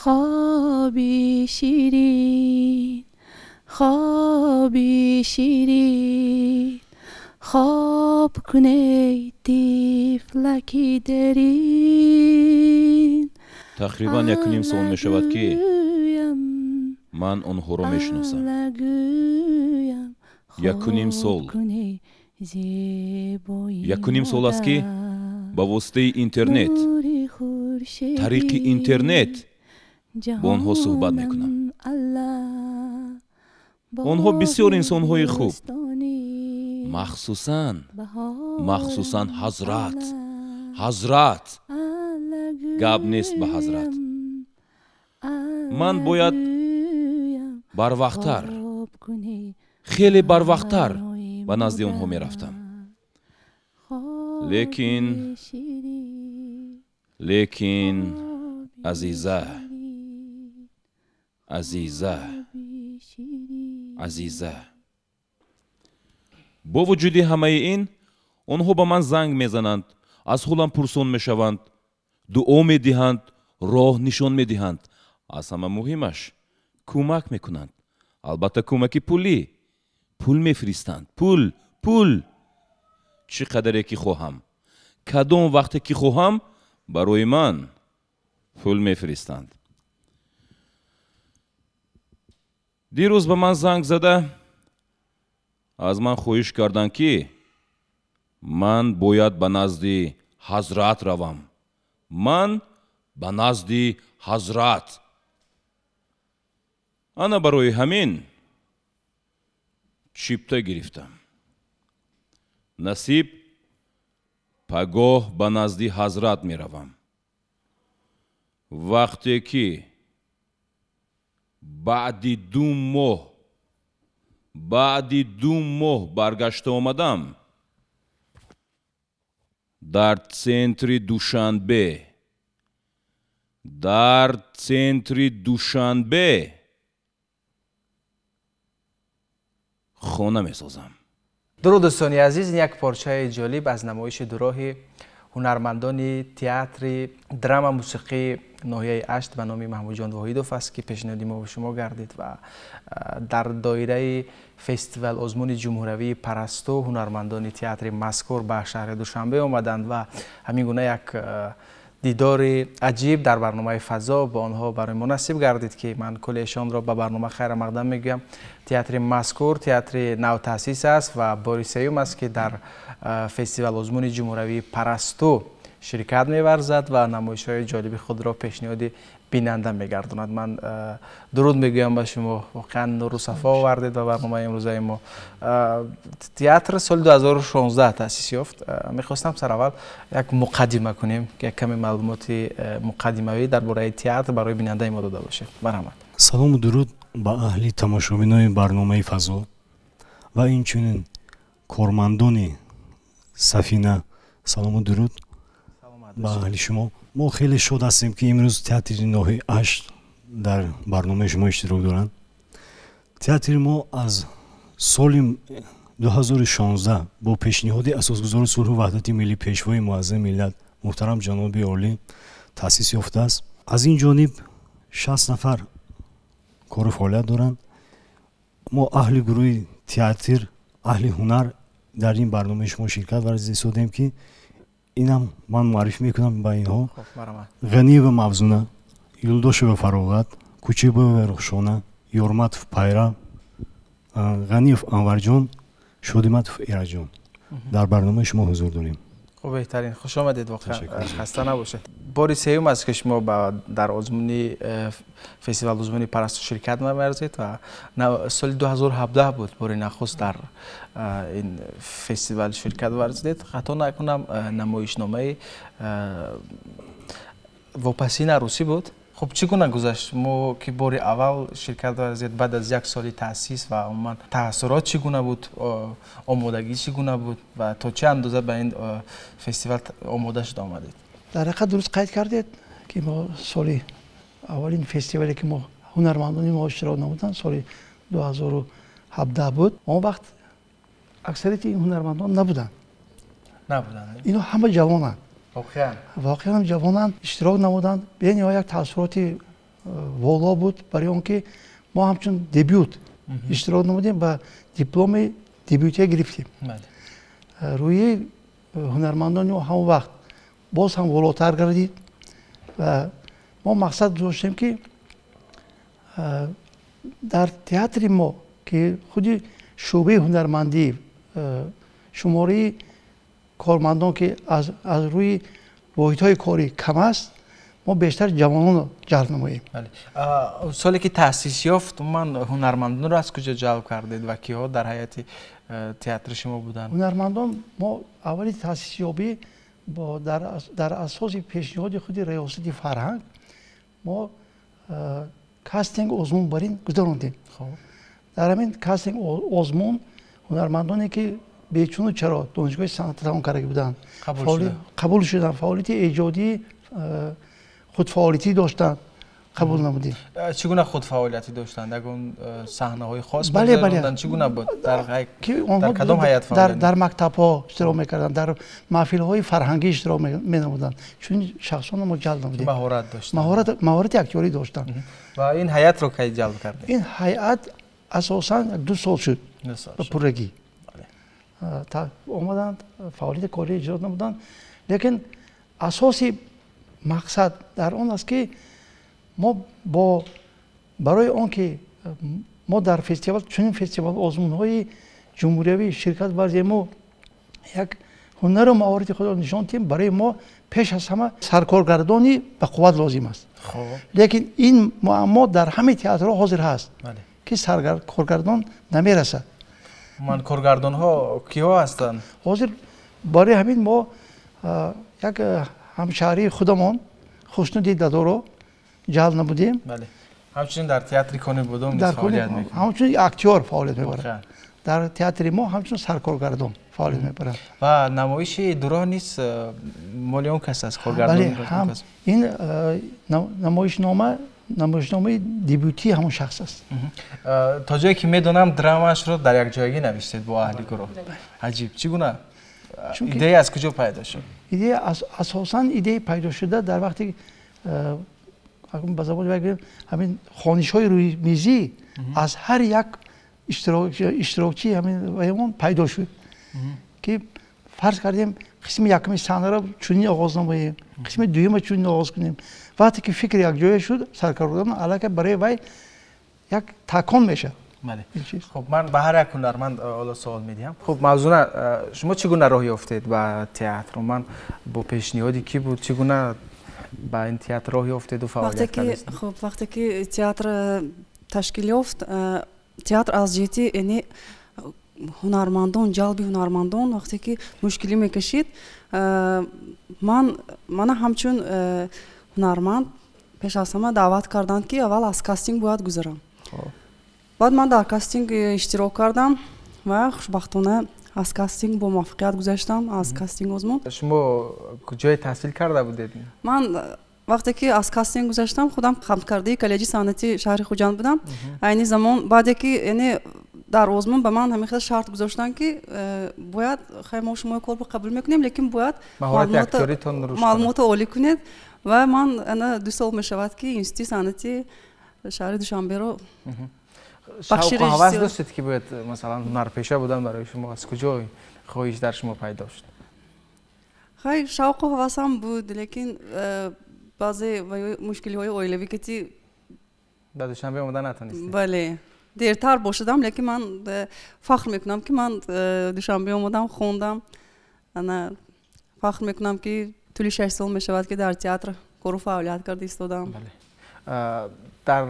Хоби ширин, хоби ширин, хоб кун эй тифлаки дерин. Тақрибан 1.5 сол мешавад, ки ман онҳоро мешиносам. 1.5 сол. 1.5 сол аст, ки ба воситаи интернет, тариқи интернет бо онҳо суҳбат мекунам. Онҳо бисёр инсонҳои хуб, махсусан ҳазрат. Ҳазрат, гап нест ба ҳазрат. Ман бояд барвақттар, хеле барвақттар ба назди онҳо мерафтам. Лекин Азиза, Азиза, Азиза. Бо вуҷуди ҳамаи ин, онҳо ба ман занг мезананд, аз ҳолам пурсон мешаванд, дуо медиҳанд, роҳ нишон медиҳанд. Аз ҳама муҳимаш, кӯмак мекунанд. Албатта, кӯмаки пулӣ. Пул мефиристанд. Пул, пул. Чӣ қадаре ки хоҳам, кадом вақте ки хоҳам, барои ман пул мефиристанд. Дирӯз ба ман занг зада, аз ман хоҳиш карданд, ки ман бояд ба назди ҳазрат равам. Ман ба назди ҳазрат. Ана барои ҳамин чипта гирифтам. Насиб, пагоҳ ба назди ҳазрат меравам. Вақте ки баъди 2 моҳ, баъди 2 моҳ баргашта омадам, дар центри Душанбе, дар центри Душанбе хона месозам. Дуруд, дӯстони азиз, ин як порчаи ҷолиб аз намоиши дуроҳи ҳунармандони театри драма мусиқии ноҳияи Ашт ба номи Маҳмудҷон Воҳидов аст, ки пешниҳоди мо ба шумо гардид ва дар доираи фестивал озмуни ҷумҳуравии Парасту ҳунармандони театри мазкур ба шаҳри Душанбе омаданд ва ҳамин гуна як дидори аҷиб дар барномаи Фазо бо онҳо барои мо насиб гардид, ки ман кулли эшонро ба барнома хайрамақдам мегӯям. Театри мазкур театри навтаъсис аст ва бори сеюм аст, ки дар фестивал озмуни ҷумҳуравии Парасту ширкат меварзад ва намоишҳои ҷолиби худро пешниҳоди бинанда мегардонад. Ман дуруд мегӯям ба шумо, воқеан нуру сафо овардед ба барномаи имрӯзаи мо. Театр соли 2016 таъсис ёфт. Мехостам сараввал як муқаддима кунем, ки як каме маълумоти муқаддимавӣ дар бораи театр барои бинандаи мо дода бошед. Марҳамат. Салому дуруд ба аҳли тамошобинони барномаи Фазо ва инчунин кормандони Сафина. Салому дуруд ба аҳли шумо. Мо хеле шод ҳастем, ки имрӯз театри ноҳияи Ашт дар барномаи шумо иштирок доранд. Театри мо аз соли 2016 бо пешниҳоди асосгузори сулҳу ваҳдати миллӣ, пешвои муаззами миллат, муҳтарам ҷаноби олӣ таъсис ёфтааст. Аз ин ҷониб 60 нафар кору фаъолият доранд. Мо аҳли гурӯҳи театр, аҳли ҳунар дар ин барномаи шумо ширкат варзида истодем, ки инам ман муаррифӣ мекунам ба инҳо: Ғаниева Мавзуна, Юлдошева Фароғат, Кучибоева Рухшона, Ёрматов Пайра, Ғаниев Анварҷон, Шодиматов Эраҷон. Дар барномаи шумо ҳузур дорем. Хуб, беҳтарин, хуш омадед, воқеан хаста набошед. Бори сеюм аст, ки шумо дар озмуни фестивал озмуни Парасту ширкат меварзед ва соли 2017 буд бори нахуст дар ин фестивал ширкат варзидед. Хато накунам, намоишномаи вопасин арӯсӣ буд. Хуб, чӣ гуна гузашт? Мо ки бори аввал ширкат варзид баъд аз як соли таъсис ва умуман таассурот чӣ гуна буд, омодагӣ чӣ гуна буд ва то чӣ андоза ба ин фестивал омода шуда омадед? Дар ҳақиқат дуруст қайд кардед, ки мо соли Аввалин фестивале ки мо ҳунармандони мо иштирок намуданд, соли 2017 буд. Он вақт аксарияти ин ҳунармандон набуданд. Инҳо ҳама ҷавонанд. Воқеан ҷавонанд, иштирок намуданд. Бениҳоят таассуроти воло буд барои он ки мо ҳамчун дебют иштирок намудем ва дипломи дебютия гирифтем. Рӯи ҳунармандони мо ҳамон вақт боз ҳам волотар гардид ва мо мақсад доштем ки дар театри мо, ки худи шӯъбаи ҳунармандӣ, шумораи кормандон ки аз рӯи воҳидҳои корӣ кам аст, мо бештар ҷавононро ҷалб намоем. Соле ки таъсис ёфт, умуман ҳунармандонро аз куҷо ҷалб кардед ва киҳо дар ҳайати театри шумо буданд? Ҳунармандон мо аввали таъсисёбӣ дар асоси пешниҳоди худи раёсати фарҳанг мо кастинг озмун бар ин гузарондем. Дар ҳамин кастинг озмун ҳунармандоне ки бечуну чаро донишгоҳи санъат тамом карда буданд, қабул шуданд, фаъолияти эҷодии худфаъолиятӣ доштанд, қабул намудем. Чӣ гуна худфаъолиятӣ доштанд? Ягон саҳнаҳои хос мегузаронданд? Чӣ гуна буд? Дар кадом ҳайат фаъолият? Дар мактабҳо иштирок мекарданд, дар маҳфилҳои фарҳангӣ иштирок менамуданд. Чунин шахсонро мо ҷалб намудем. Маҳорат доштанд. Маҳорати актёрӣ доштанд. Ва ин ҳайатро кай ҷалб кардед? Ин ҳайат асосан 2 сол шуд ба пуррагӣ. Омаданд, фаъолияти корӣ иҷро намуданд. Лекин асоси мақсад дар он аст ки мо барои он ки мо дар фестивал, чунин фестивал озмунҳои ҷумҳуриявӣ ширкат варзему як ҳунару маҳорати худро нишон диҳем, барои мо пеш аз ҳама саркоргардони ба қувват лозим аст. Лекин ин муаммо дар ҳамаи театрҳо ҳозир ҳаст, ки саркоргардон намерасад. Ман коргардонҳо киҳо ҳастанд? Ҳозир барои ҳамин мо як ҳамшаҳрии худамон Хушнуди Дадоро ҷалб намудем. Ҳамчунин дар театри Кони Будум фаъолият мекунад. Ҳамчунин актёр фаъолият мебарад. Дар театри мо ҳамчун саркоргардон фаъолият мебарад. Ва намоиши дуроҳ низ моли он кас аст, коргардон? Бале, ин намоишномаи дебютии ҳамон шахс аст. То ҷое ки медонам, драмаашро дар якҷоягӣ навиштед бо аҳли гурӯҳ. Аҷиб, чӣ гуна? Идея аз куҷо пайдо шуд? Идея асосан идея пайдо шуда дар вақте ба забони бигӯем ҳамин хонишҳои рӯи мизӣ аз ҳар як иштирокчии ҳамин ваямон пайдо шуд, ки фарз кардем қисми якуми саҳнаро чунин оғоз намоем, қисми дуюмро чунин оғоз кунем. Вақте ки фикр якҷоя шуд, саркоргардон аллакай барои вай як такон мешавад. Хуб, ман ба ҳар як ҳунарманд ҳоло суол медиҳам. Хуб, Мавзуна, шумо чӣ гуна роҳ ёфтед ба театр? Ман бо пешниҳоди кӣ буд? Чӣ гуна ба ин театр роҳ ёфтеду фаъолият кардед? Хуб, вақте ки театр ташкил ёфт, театр аз ҷиҳати яъне ҳунармандон, ҷалби ҳунармандон вақте ки мушкилӣ мекашид, мана ҳамчун ҳунарманд пеш аз ҳама даъват карданд, ки аввал аз кастинг бояд гузарам. Баъд ман дар кастинг иштирок кардам ва хушбахтона аз кастинг бо муваффақият гузаштам, аз кастинг озмун. Шумо ҷое таҳсил карда будед? Ман вақте ки аз кастинг гузаштам, худам хатмкардаи коллеҷи санъати шаҳри Хуҷанд будам. Айни замон баъде ки яъне дар озмун ба ман ҳамин хел шарт гузоштанд, ки бояд хай мо шумои корро қабул мекунем, лекин бояд маълумотро олӣ кунед. Ва ман ана 2 сол мешавад, ки институти санъати шаҳри Душанберо шавқу ҳавас доштед, ки бояд масалан ҳунарпеша будан барои шумо аз куҷо хоҳиш дар шумо пайдо шуд? Хай, шавқу ҳавасам буд, лекин баъзе мушкилиҳои оилавӣ ки ба Душанбе омада натонистед? Бале, дертар бошадам, лекин ман фахр мекунам, ки ман Душанбе омадам, хондам. Ана фахр мекунам, ки тӯли 6 сол мешавад, ки дар театр кору фаъолият карда истодам. Дар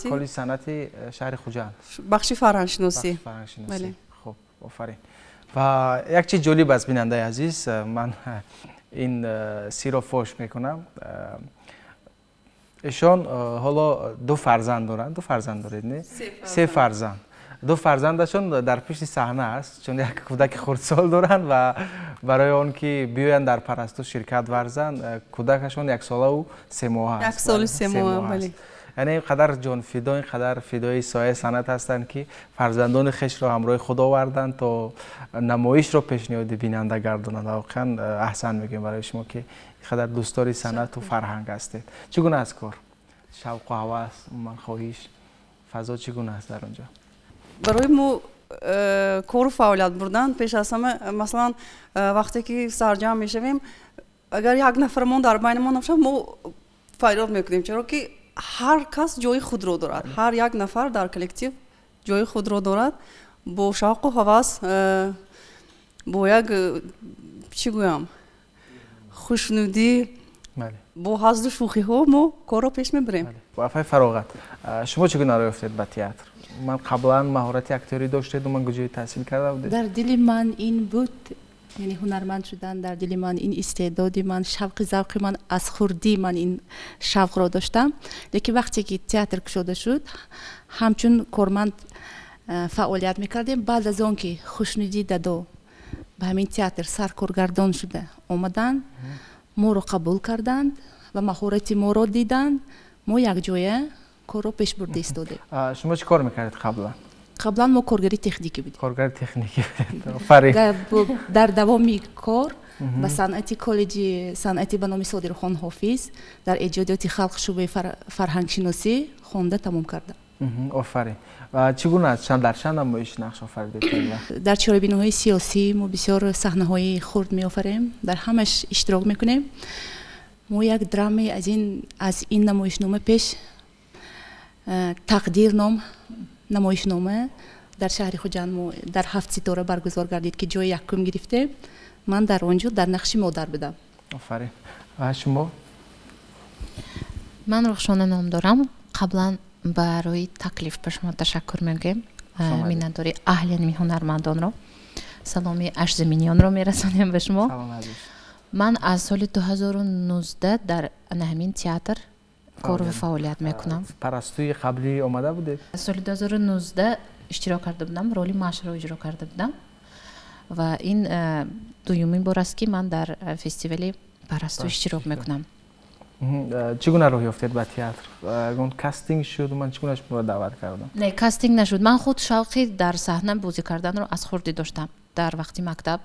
коллеҷи санъати шаҳри Хуҷанд, бахши фарҳангшиносӣ. Хуб, офарин. Ва як чиз ҷолиб аст, бинандаи азиз, ман ин сирро фош мекунам. Эшон ҳоло 2 фарзанд доранд. 2 фарзанд доред, не? 3 фарзанд. Ду фарзандашон дар пишти саҳна аст, чун як кӯдаки хурдсол доранд ва барои он ки биёянд дар Парасту ширкат варзанд, кӯдакашон 1 солаву 3 моҳ аст. 1 солу 3 моҳ, бале. Яъне ин қадар ҷонфидо, ин қадар фидои соҳаи санъат ҳастанд, ки фарзандони хешро ҳамроҳи худ оварданд, то намоишро пешниҳоди бинанда гардонанд. Воқеан, аҳсан мегӯем барои шумо, ки ин қадар дӯстдори санъату фарҳанг ҳастед. Чӣ гуна аст кор, шавқу ҳавас, умуман хоҳиш, фазо чӣ гуна аст дар он ҷо? Барои мо кору фаъолият бурдан пеш аз ҳама, масалан, вақте ки сарҷамъ мешавем, агар як нафармон дар байни мо набошад, мо фарёд мекунем, чаро ки ҳар кас ҷои худро дорад, ҳар як нафар дар коллектив ҷои худро дорад. Бо шавқу ҳавас, бо як, чӣ гӯям, хушнудӣ, бо ҳазлу шӯхиҳо мо корро пеш мебарем. Апаи Фароғат, шумо чӣ гуна роҳ ёфтед ба театр? Ман қаблан маҳорати актёрӣ доштед? Ман куҷое таҳсил карда будед? Дар дили ман ин буд, яъне ҳунарманд шудан дар дили ман, ин истеъдоди ман, шавқи завқи ман, аз хурдӣ ман ин шавқро доштам. Лекин вақте ки театр кушода шуд, ҳамчун корманд фаъолият мекардем. Баъд аз он ки Хушнудӣ дадо ба ҳамин театр саркоргардон шуда омаданд, моро қабул карданд ва маҳорати моро диданд, мо якҷоя корро пеш бурда истодем. Шумо чӣ кор мекардед қаблан? Қаблан мо коргари техникӣ будем. Коргари техникӣ будед. Дар давоми кор ба санъати коллеҷи санъатӣ ба номи Содирхон Ҳофиз дар эҷодиёти халқ, шӯъбаи фарҳангшиносӣ хонда тамом кардам. Офарин! Чӣ гуна аст, дар чанд намоиш нақш офаридед? Дар чорабиниҳои сиёсӣ мо бисёр саҳнаҳои хурд меофарем, дар ҳамаш иштирок мекунем. Мо як драме аз ин намоишнома пеш, «Тақдир» ном намоишнома, дар шаҳри Хуҷанд мо дар «Ҳафт ситора» баргузор гардид, ки ҷои якум гирифтем. Ман дар он ҷо дар нақши модар будам. Офарин! Ва шумо? Ман Рухшона ном дорам. Қаблан барои таклиф ба шумо ташаккур мегӯем, миннатдори аҳли ҳунармандонро, саломи ашзаминиёнро мерасонем ба шумо. Ман аз соли 2019 дар ҳамин театр кору фаъолият мекунам. Парастуи қаблӣ омада будед? Соли 2019 иштирок карда будам, роли Машро иҷро карда будам ва ин дуюмин бор аст, ки ман дар фестивали Парасту иштирок мекунам. Чӣ гуна роҳ ёфтед ба театр? Ягон кастинг шуд? Ман чӣ гуна шуморо даъват кардам? Не, кастинг нашуд. Ман худ шавқи дар саҳна бозӣ карданро аз хурдӣ доштам. Дар вақти мактаб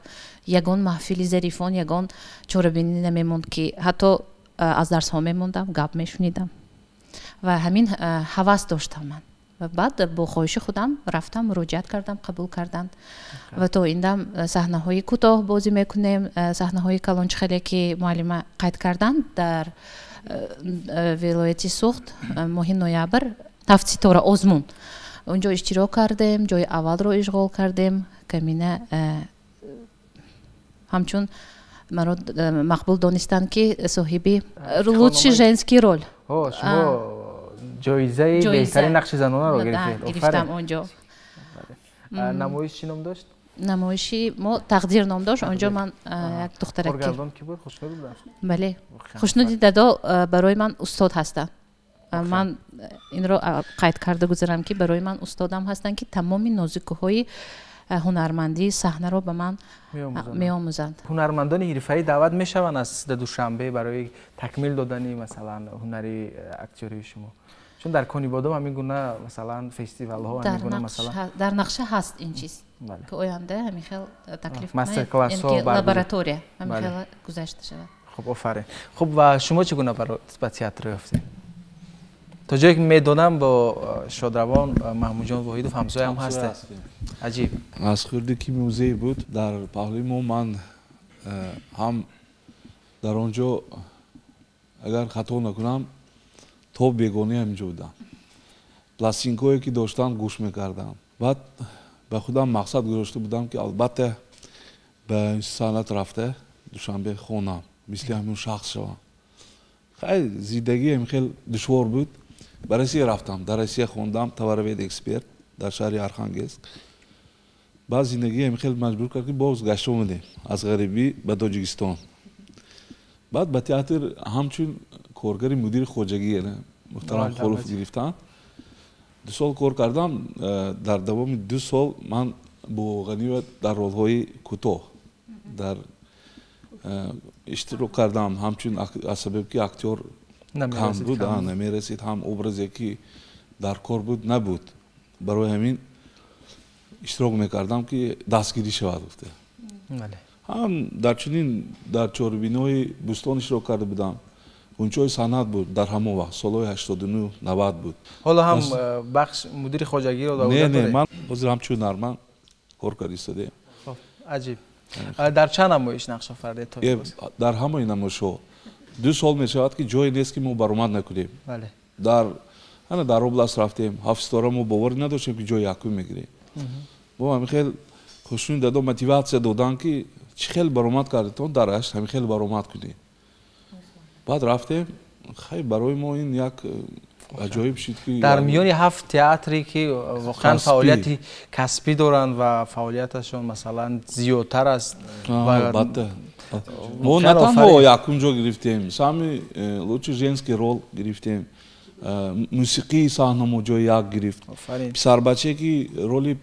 ягон маҳфили зарифон, ягон чорабинӣ намемонд, ки ҳатто аз дарсҳо мемондам, гап мешунидам ва ҳамин ҳавас доштам ман. Ва баъд бо хоҳиши худам рафтам, муроҷиат кардам, қабул карданд ва то ин дам саҳнаҳои кӯтоҳ бозӣ мекунем, саҳнаҳои калон. Чӣ хеле ки муаллима қайд карданд, дар вилояти Суғд моҳи ноябр «Ҳафт ситора» озмун, онҷо иштирок кардем, ҷои аввалро ишғол кардем. Камина ҳамчун маро мақбул донистанд, ки соҳиби лучший женский роль. Шумо ҷоизаи беҳтарин нақши занонаро гирифтед? Гирифтам онҷо. Намоиш чӣ ном дошт? Намоиши мо «Тақдир» ном дошт. Онҷо ман як духтараки Коргардон ки буд? Хушнуд буданд? Бале, Хушнуди дадо барои ман устод ҳастанд. Ман инро қайд карда гузарам, ки барои ман устодам ҳастанд, ки тамоми нозукиҳои ҳунармандии саҳнаро ба ман меомӯзанд. Ҳунармандони ҳирфаӣ даъват мешаванд аз Душанбе барои такмил додани, масалан, ҳунари актёрии шумо? Чун дар Конибодом ҳамин гуна, масалан, фестивалҳо, ҳамин гуна, масалан. Дар нақша ҳаст ин чиз, ки оянда ҳамин хел таклиф, мастер-классҳо, лаборатория ҳамин хел гузашта шавад. Хуб, офарин! Хуб, ва шумо чӣ гуна ба театр ёфтед? То ҷое ки медонам, бо шодравон Маҳмудҷон Воҳидов ҳамсоям ҳастед. Аҷиб! Аз хурдӣ ки музей буд дар паҳлӯи мо, ман ҳам дар он ҷо, агар хато накунам, то бегонӣ ҳаминҷо будам. Пластинкое ки доштам, гӯш мекардам. Баъд ба худам мақсад гузошта будам, ки албатта ба санъат рафта, Душанбе хонам, мисли ҳамин шахс шавам. Хай, зиндагӣ ҳам хел душвор буд. Ба Россия рафтам, дар Россия хондам, товаровед, эксперт дар шаҳри Архангельск. Баъд зиндагӣ ҳам хел маҷбур кард, ки боз гашта омадем аз ғарибӣ ба Тоҷикистон. Баъд ба театр ҳамчун коргари мудири хоҷагӣ муҳтарам Холов гирифтанд. 2 сол кор кардам. Дар давоми 2 сол ман бо Ғаниева дар ролҳои кӯтоҳ дар иштирок кардам, ҳамчун аз сабаб ки актёр кам буд, намерасид, ҳам образе ки дар кор буд набуд. Барои ҳамин иштирок мекардам ки дастгирӣ шавад гуфта. Ҳам дар чунин дар чорабиниҳои Бӯстон иштирок карда будам. Гунчои санъат буд дар ҳамон вақт, солҳои 89-90 буд. Ҳоло ҳам бахш мудири хоҷагиро дар Не, не, ман ҳозир ҳамчун ҳунарманд кор карда истодаем. Хоб, аҷиб. Дар чанд намоиш нақш офаридед то имрӯз? Дар ҳамаи намоишҳо. 2 сол мешавад ки ҷое нест ки мо баромад накунем. Дар област рафтем, 7 ситора мо боварӣ надоштем ки ҷои якум мегирем. Бо ҳамин хел хушнуд дадо мотиватсия додан ки чӣ хел баромад кардетон дар Ашт, ҳамин хел баромад кунед. Баъд рафтем, хай барои мо ин як аҷоиб шуд ки дар миёни 7 театре ки воқеан фаъолияти касбӣ доранд ва фаъолияташон масалан зиёдтар аст. Албатта. Мо на танҳо якум ҷо гирифтем, самый лучший женский рол гирифтем, мусиқии саҳна мо ҷои як гирифт. Писарбачае ки роли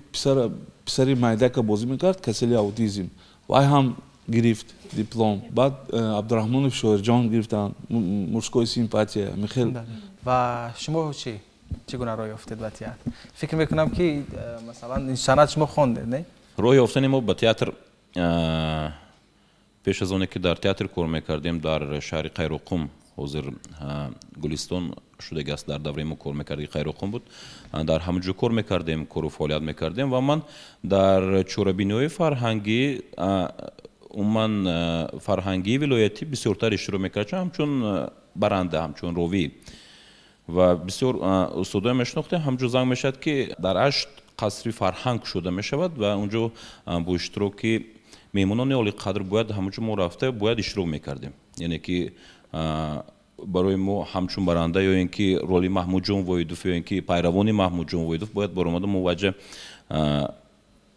писари майдака бозӣ мекард, касали аутизм, вай ҳам гирифт диплом. Баъд Абдураҳмонов Шоирҷон гирифтанд, мужской симпатия. Михел. Ва шумо чӣ гуна роҳ ёфтед ба театр? Фикр мекунам ки масалан ин санъат шумо хондед, не? Роҳ ёфтани мо ба театр пеш аз оне ки дар театр кор мекардем дар шаҳри Қайроқум, ҳозир Гулистон шудагиаст, дар давраи мо кор мекарди Қайроқум буд. Дар ҳамон ҷо кор мекардем, кору фаъолият мекардем ва ман дар чорабиниҳои фарҳангӣ, умуман фарҳангии вилоятӣ бисёртар иштирок мекардам, ҳамчун баранда, ҳамчун ровӣ. Ва бисёр устодоя мешинохтем, ҳамҷо занг мешавад ки дар Ашт қасри фарҳанг шуда мешавад ва унҷо бо иштироки меҳмонони олиқадр бояд ҳамонҷо мо рафта бояд иштирок мекардем. Яъне ки барои мо ҳамчун баранда ё ин ки роли Маҳмудҷон Воҳидов ё ин ки пайравони Маҳмудҷон Воҳидов бояд баромада мо ваҷа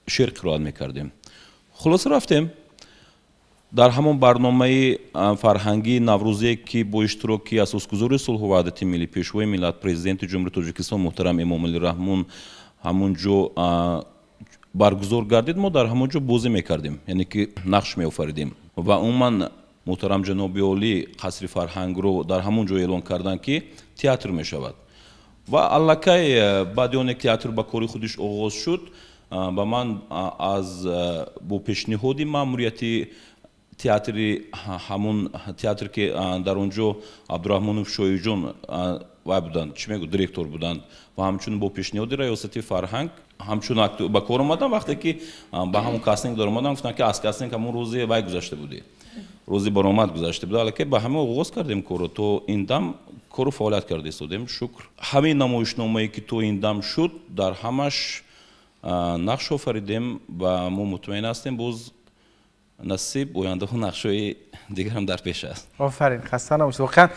шеър қироат мекардем. Хулоса рафтем дар ҳамон барномаи фарҳангии наврӯзе ки бо иштироки асосгузори сулҳу ваҳдати миллӣ, пешвои миллат, президенти Ҷумҳурии Тоҷикистон муҳтарам Эмомалӣ Раҳмон ҳамон ҷо баргузор гардид, мо дар ҳамон ҷо бозӣ мекардем, яъне ки нақш меофаридем. Ва умуман муҳтарам ҷаноби олӣ қасри фарҳангро дар ҳамон ҷо эълон карданд ки театр мешавад. Ва аллакай баъди оне театр ба кори худиш оғоз шуд, ба ман аз бо пешниҳоди маъмурияти театри ҳамон театр ки дар он ҷо Абдураҳмонов Шоиҷон вай буданд, чӣ мегӯ, директор буданд, ва ҳамчунин бо пешниҳоди раёсати фарҳанг ҳамчун ба кор омадам. Вақте ки ба ҳамон кастинг дар омадам, гуфтанд ки аз кастинг ҳамон рӯзи вай гузашта будӣ, рӯзи баромад гузашта буд. Аллакай ба ҳама оғоз кардем корро, то ин дам кору фаъолият карда истодем, шукр. Ҳамин намоишномае ки то ин дам шуд, дар ҳамаш нақш офаридем ва мо мутмаин ҳастем боз насиб ояндаҳо нақшҳои дигарам дар пеш аст. Офарин, хаста набошед. Воқеан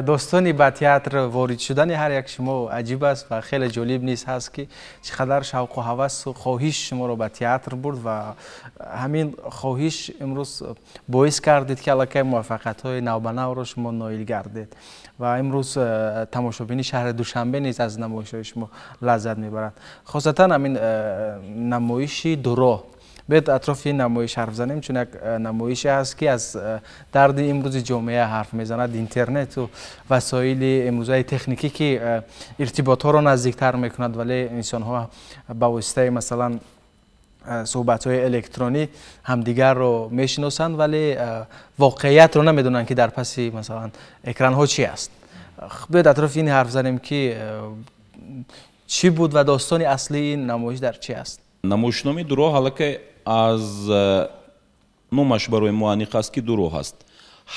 достони ба театр ворид шудани ҳар як шумо аҷиб аст ва хеле ҷолиб низ ҳаст ки чӣ қадар шавқу ҳавасу хоҳиш шуморо ба театр бурд ва ҳамин хоҳиш имрӯз боис кардед ки аллакай муваффақиятҳои навбанавро шумо ноил гардед ва имрӯз тамошобини шаҳри Душанбе низ аз намоишҳои шумо лаззат мебаранд. Хосатан ҳамин намоиши дуроҳ. Биёед атрофи ин намоиш ҳарф занем, чун як намоише ҳаст ки аз дарди имрӯзи ҷомеа ҳарф мезанад. Интернету васоили имрӯзаи техникӣ ки иртиботҳоро наздиктар мекунад, вале инсонҳо ба воситаи масалан суҳбатҳои электронӣ ҳамдигарро мешиносанд, вале воқеиятро намедонанд ки дар паси масалан экранҳо чӣ аст. Биёед атрофи ин ҳарф занем ки чӣ буд ва достони аслии ин намоиш дар чӣ аст. Намоишномаи дуроҳ аллакай аз номаш барои мо аниқ аст ки дуроҳ аст.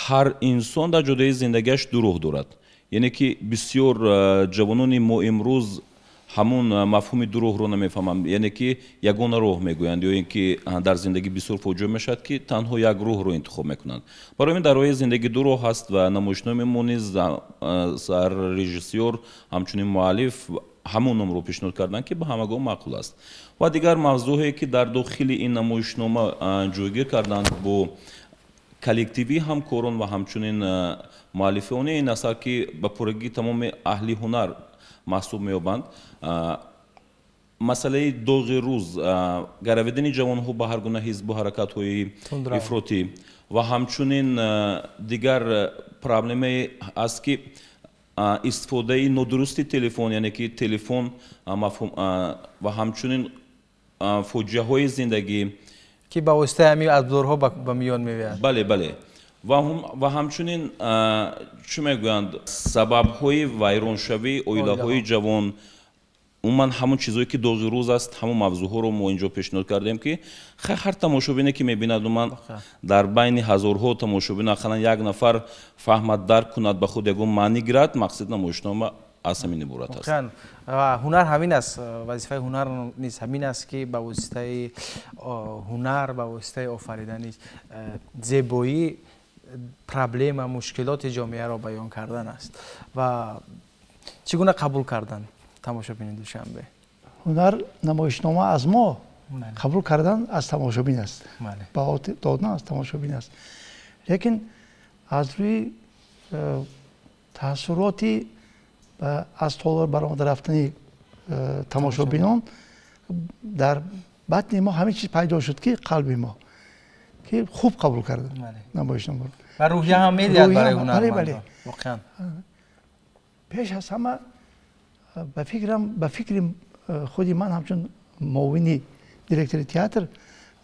Ҳар инсон дар ҷодаи зиндагиаш дуроҳ дорад. Яъне ки бисёр ҷавонони мо имрӯз ҳамун мафҳуми дуроҳро намефаҳманд, яъне ки ягона роҳ мегӯянд ё ин ки дар зиндагӣ бисёр фоҷиа мешавад ки танҳо як роҳро интихоб мекунанд. Барои ин дар роҳи зиндагӣ ду роҳ ҳаст ва намоишномаи мо низ саррежиссёр ҳамчунин муаллиф ҳамон номро пешниҳод карданд ки ба ҳамагон маъқул аст. Ва дигар мавзӯъе ки дар дохили ин намоишнома ҷойгир карданд бо Коллективи ҳамкорон ва ҳамчунин муаллифони ин асар, ки ба пуррагӣ тамоми аҳли ҳунар маҳсуб меёбанд, масъалаи доғи рӯз, гаравидани ҷавонҳо ба ҳар гуна ҳизбу ҳаракатҳои ифротӣ ва ҳамчунин дигар проблемае аст, ки истифодаи нодурусти телефон, яъне ки телефон мафҳум, ва ҳамчунин фоҷиаҳои зиндагӣ, ки ба воситаи ҳамин абзорҳо ба миён меояд. Бале, бале. Ва ҳамчунин, чӣ мегӯянд, сабабҳои вайроншавии оилаҳои ҷавон, умуман ҳамон чизое ки доғи рӯз аст, ҳамон мавзӯъҳоро мо инҷо пешниҳод кардем, ки ҳар тамошобине ки мебинад, умуман дар байни ҳазорҳо тамошобин ақаллан як нафар фаҳмад, дарк кунад, ба худ ягон маънӣ гирад. Мақсад намоишнома аз ҳамин иборат аст. Ҳунар ҳамин аст, вазифаи ҳунар низ ҳамин аст, ки ба воситаи ҳунар, ба воситаи офаридани зебоӣ проблема, мушкилоти ҷомеаро баён кардан аст. Ва чӣ гуна қабул кардан тамошобини Душанбе? Ҳунар намоишнома аз мо қабул кардан аз тамошобин аст, баҳо додан аз тамошобин аст. Лекин аз рӯи таассуроти аз толор баромада рафтани тамошобинон дар батни мо ҳамин чиз пайдо шуд, ки қалби мо ки хуб қабул кард намоишномаро. Ва рӯҳия ҳам медиҳад барои ҳунармандон. Воқеан пеш аз ҳама ба фикрам, ба фикри худи ман ҳамчун муовини директори театр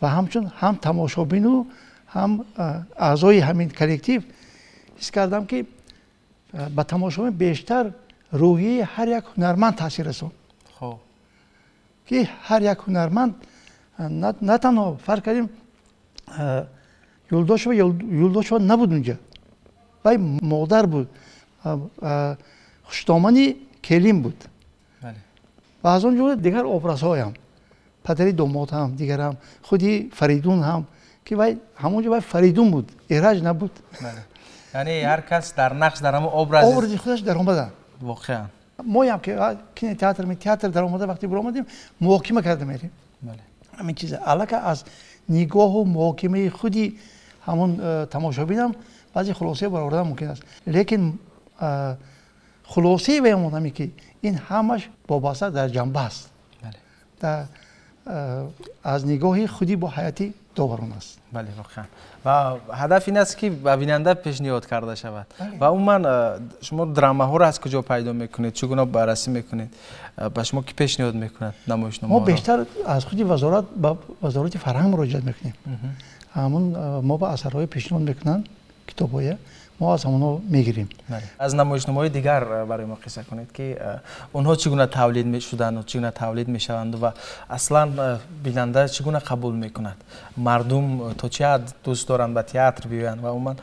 ва ҳамчун ҳам тамошобину ҳам аъзои ҳамин коллектив ҳис кардам, ки ба тамошобин бештар рӯҳияи ҳар як ҳунарманд таъсир расонд, ки ҳар як ҳунарманд на танҳо фарқ кардем, Юлдошева, Юлдошева набуд унҷа, вай модар буд, хуштомани келин буд. Ва аз он ҷумла дигар образҳоям, падари домод ҳам, дигарам, худи Фаридун ҳам, ки вай ҳамон ҷо вай Фаридун буд, Эраҷ набуд. Яъне ҳар кас дар нақш, дар ҳамон образи худаш даромада. Воқеан моям ки кинотеатр, театр даромада, вақте баромадем, муҳокима карда мерем ҳамин чиза. Аллака аз нигоҳу муҳокимаи худи ҳамон тамошобинам баъзе хулосае баровардан мумкин аст. Лекин хулосаи ваямон ҳаме, ки ин ҳамаш вобаста дар ҷанба аст, аз нигоҳи худи бо ҳаяти доварон аст. Бале, воқеан. Ва ҳадаф ин аст, ки ба бинанда пешниҳод карда шавад. Ва умуман шумо драмаҳоро аз куҷо пайдо мекунед, чӣ гуна баррасӣ мекунед, ба шумо ки пешниҳод мекунад намоишномаҳоро? Мо бештар аз худи вазорат, ба вазорати фарҳанг муроҷиат мекунем. Ҳамон мо ба асарҳои пешниҳод мекунанд, китобҳоя, мо аз ҳамонҳо мегирем. Аз намоишномаҳои дигар барои мо қисса кунед, ки онҳо чӣ гуна тавлид мешуданд, чӣ гуна тавлид мешаванд ва аслан бинанда чӣ гуна қабул мекунад, мардум то чӣ ҳад дӯст доранд ба театр биёянд ва умуман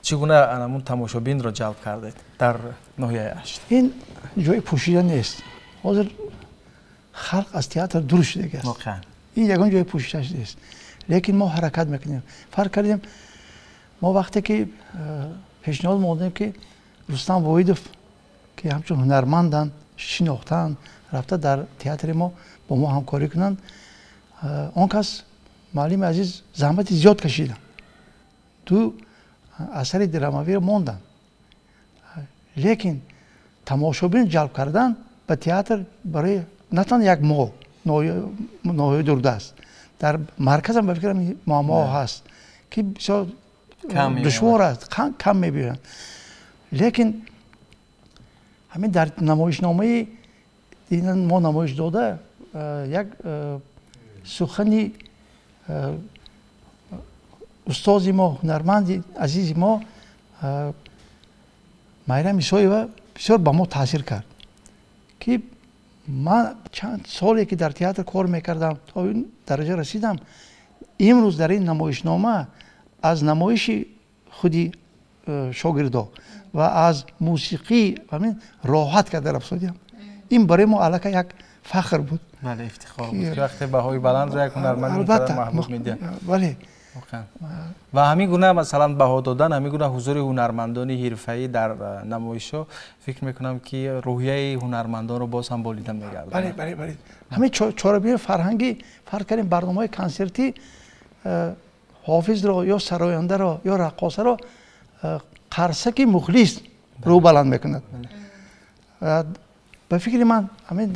чӣ гуна ҳамун тамошобинро ҷалб кардед дар ноҳияи Ашт? Ин ҷои пӯшида нест. Ҳозир халқ аз театр дур шудагиаст. Воқеан ин ягон ҷои пӯшидааш нест. Лекин мо ҳаракат мекунем. Фарқ кардем, мо вақте ки пешниҳод мондем, ки Рустам Воҳидов, ки ҳамчун ҳунарманданд, шинохтаанд, рафта дар театри мо бо мо ҳамкорӣ кунанд, он кас муаллими азиз заҳмати зиёд кашиданд, ду асари драмавиро монданд. Лекин тамошобин ҷалб кардан ба театр барои на танҳо як мо ноҳияи дурдаст, дар марказам ба фикрам муаммоҳо ҳаст, ки бисёр душвор аст, кам мебиёянд. Лекин ҳамин дар намоишномаи мо намоиш дода як сухани устози мо, ҳунарманди азизи мо Майрам Исоева бисёр ба мо таъсир кард, ки ман чанд соле ки дар театр кор мекардам то ин дараҷа расидам, имрӯз дар ин намоишнома аз намоиши худи шогирдо ва аз мусиқӣ ҳамин роҳат карда рафтодиам. Ин барои мо аллакай як фахр буд. Бале, ифтихор буд, ки вақте баҳои баландро як ҳунарманди муҳтарам маҳбуб медиҳад. Бале. Ва ҳамин гуна масалан баҳо додан, ҳамин гуна ҳузури ҳунармандони ҳирфаӣ дар намоишҳо, фикр мекунам, ки рӯҳияи ҳунармандонро боз ҳам болида мегардонад. Бале, бале, бале. Ҳамин чорабиниҳои фарҳангӣ, фарқ кардем, барномаҳои консертӣ Ҳофизро ё сарояндаро ё раққосаро қарсаки мухлис рӯ баланд мекунад. Ба фикри ман ҳамин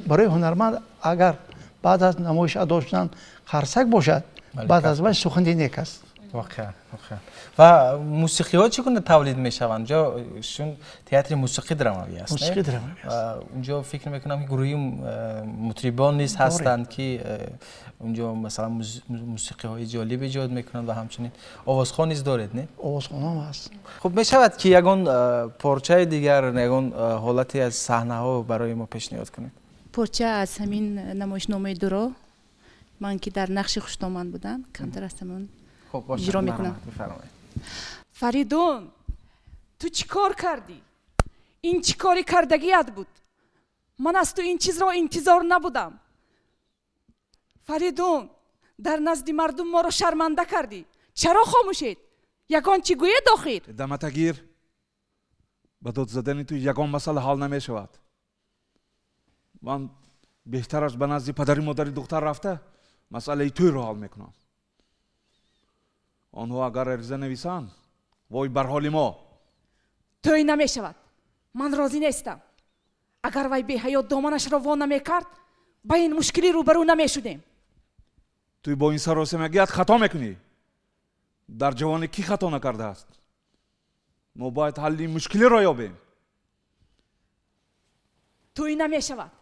барои ҳунарманд агар баъд аз намоиш адо шудан қарсак бошад, баъд аз вай сухани нек аст. Воқеан, воқеан. Ва мусиқиҳо чӣ гуна тавлид мешаванд? Унҷо чун театри мусиқӣ драмавӣ аст, мусиқӣ драмавӣ аст. Унҷо фикр мекунам ки гурӯҳи мутрибон низ ҳастанд ки унҷо масалан мусиқиҳои ҷолиб эҷод мекунанд ва ҳамчунин овозхон низ доред, не? Овозхон ҳам ҳаст. Хуб, мешавад ки ягон порчаи дигар, ягон ҳолате аз саҳнаҳо барои мо пешниҳод кунед? Порча аз ҳамин намоишномаи дуро, ман ки дар нақши хуштоман будам, камтар аз ҳамон иҷро мекунам. Фаридун, ту чӣ кор кардӣ? Ин чӣ кори кардагият буд? Ман аз ту ин чизро интизор набудам. Фаридун, дар назди мардум моро шарманда кардӣ. Чаро хомӯшед? Ягон чӣ гӯед охир? Даматагир, ба дод задани ту ягон масъала ҳал намешавад. Ман беҳтараш ба назди падари модари духтар рафта масъалаи тӯйро ҳал мекунам. Онҳо агар ариза нависанд, вой бар ҳоли мо. Тӯй намешавад. Ман розӣ нестам. Агар вай беҳаё доманашро во намекард, ба ин мушкилӣ рӯбарӯ намешудем. Ту бо ин саросемагият хато мекунӣ. Дар ҷавонӣ кӣ хато накардааст? Мо бояд ҳалли мушкилиро ёбем. Тӯй намешавад.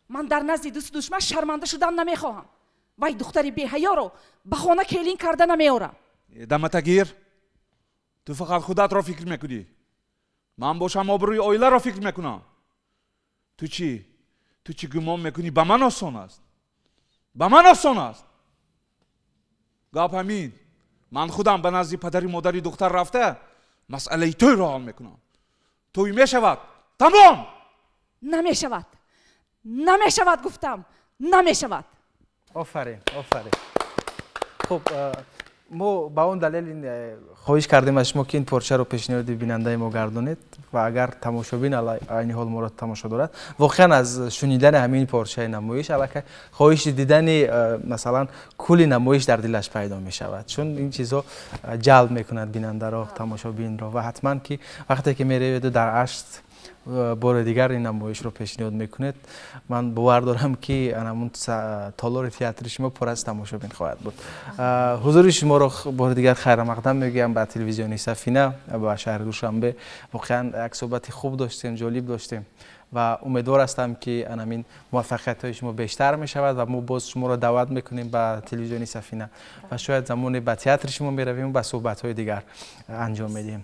Ман дар назди дӯсту душман шарманда шудан намехоҳам. Вай духтари беҳаёро ба хона келин карда намеорам. Даматагир, ту фақат худатро фикр мекунӣ. Ман бошам обрӯи оиларо фикр мекунам. Ту чӣ? Ту чӣ гумон мекунӣ? Ба ман осон аст. Ба ман осон аст. Гап ҳамин. Ман худам ба назди падари модари духтар рафта масъалаи тӯйро ҳал мекунам. Тӯй мешавад. Тамом! Намешавад. Намешавад гуфтам. Намешавад. Офарин, офарин. Хуб, мо ба он далел хоҳиш кардем аз шумо ки ин порчаро пешниҳоди бинандаи мо гардонед ва агар тамошобин айни ҳол моро тамошо дорад, воқеан аз шунидани ҳамин порчаи намоиш аллакай хоҳиши дидани масалан кулли намоиш дар дилаш пайдо мешавад, чун ин чизҳо ҷалб мекунад бинандаро, тамошобинро ва ҳатман ки вақте ки мераведу дар Ашт бори дигар ин намоишро пешниҳод мекунед, ман бовар дорам ки ҳамун толори театри шумо пур аз тамошобин хоҳад буд. Ҳузури шуморо бори дигар хайрамақдам мегӯям ба телевизиони Сафина, ба шаҳри Душанбе. Воқеан як суҳбати хуб доштем, ҷолиб доштем ва умедвор ҳастам ки ҳамин муваффақиятҳои шумо бештар мешавад ва мо боз шуморо даъват мекунем ба телевизиони Сафина ва шояд замоне ба театри шумо меравем ба суҳбатҳои дигар анҷом медиҳем.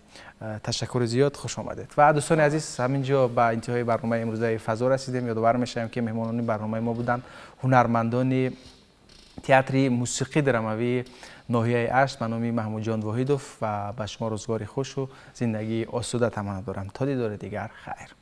Ташаккури зиёд, хуш омадед. Ва дӯстони азиз, ҳамин ҷо ба интиҳои барномаи имрӯзаи фазо расидем. Ёдовар мешавем ки меҳмонони барномаи мо буданд ҳунармандони театри мусиқӣ драмавии ноҳияи Ашт ба номи Маҳмудҷон Воҳидов ва ба шумо рӯзгори хушу зиндагии осуда таманно дорам. То дидори дигар, хайр.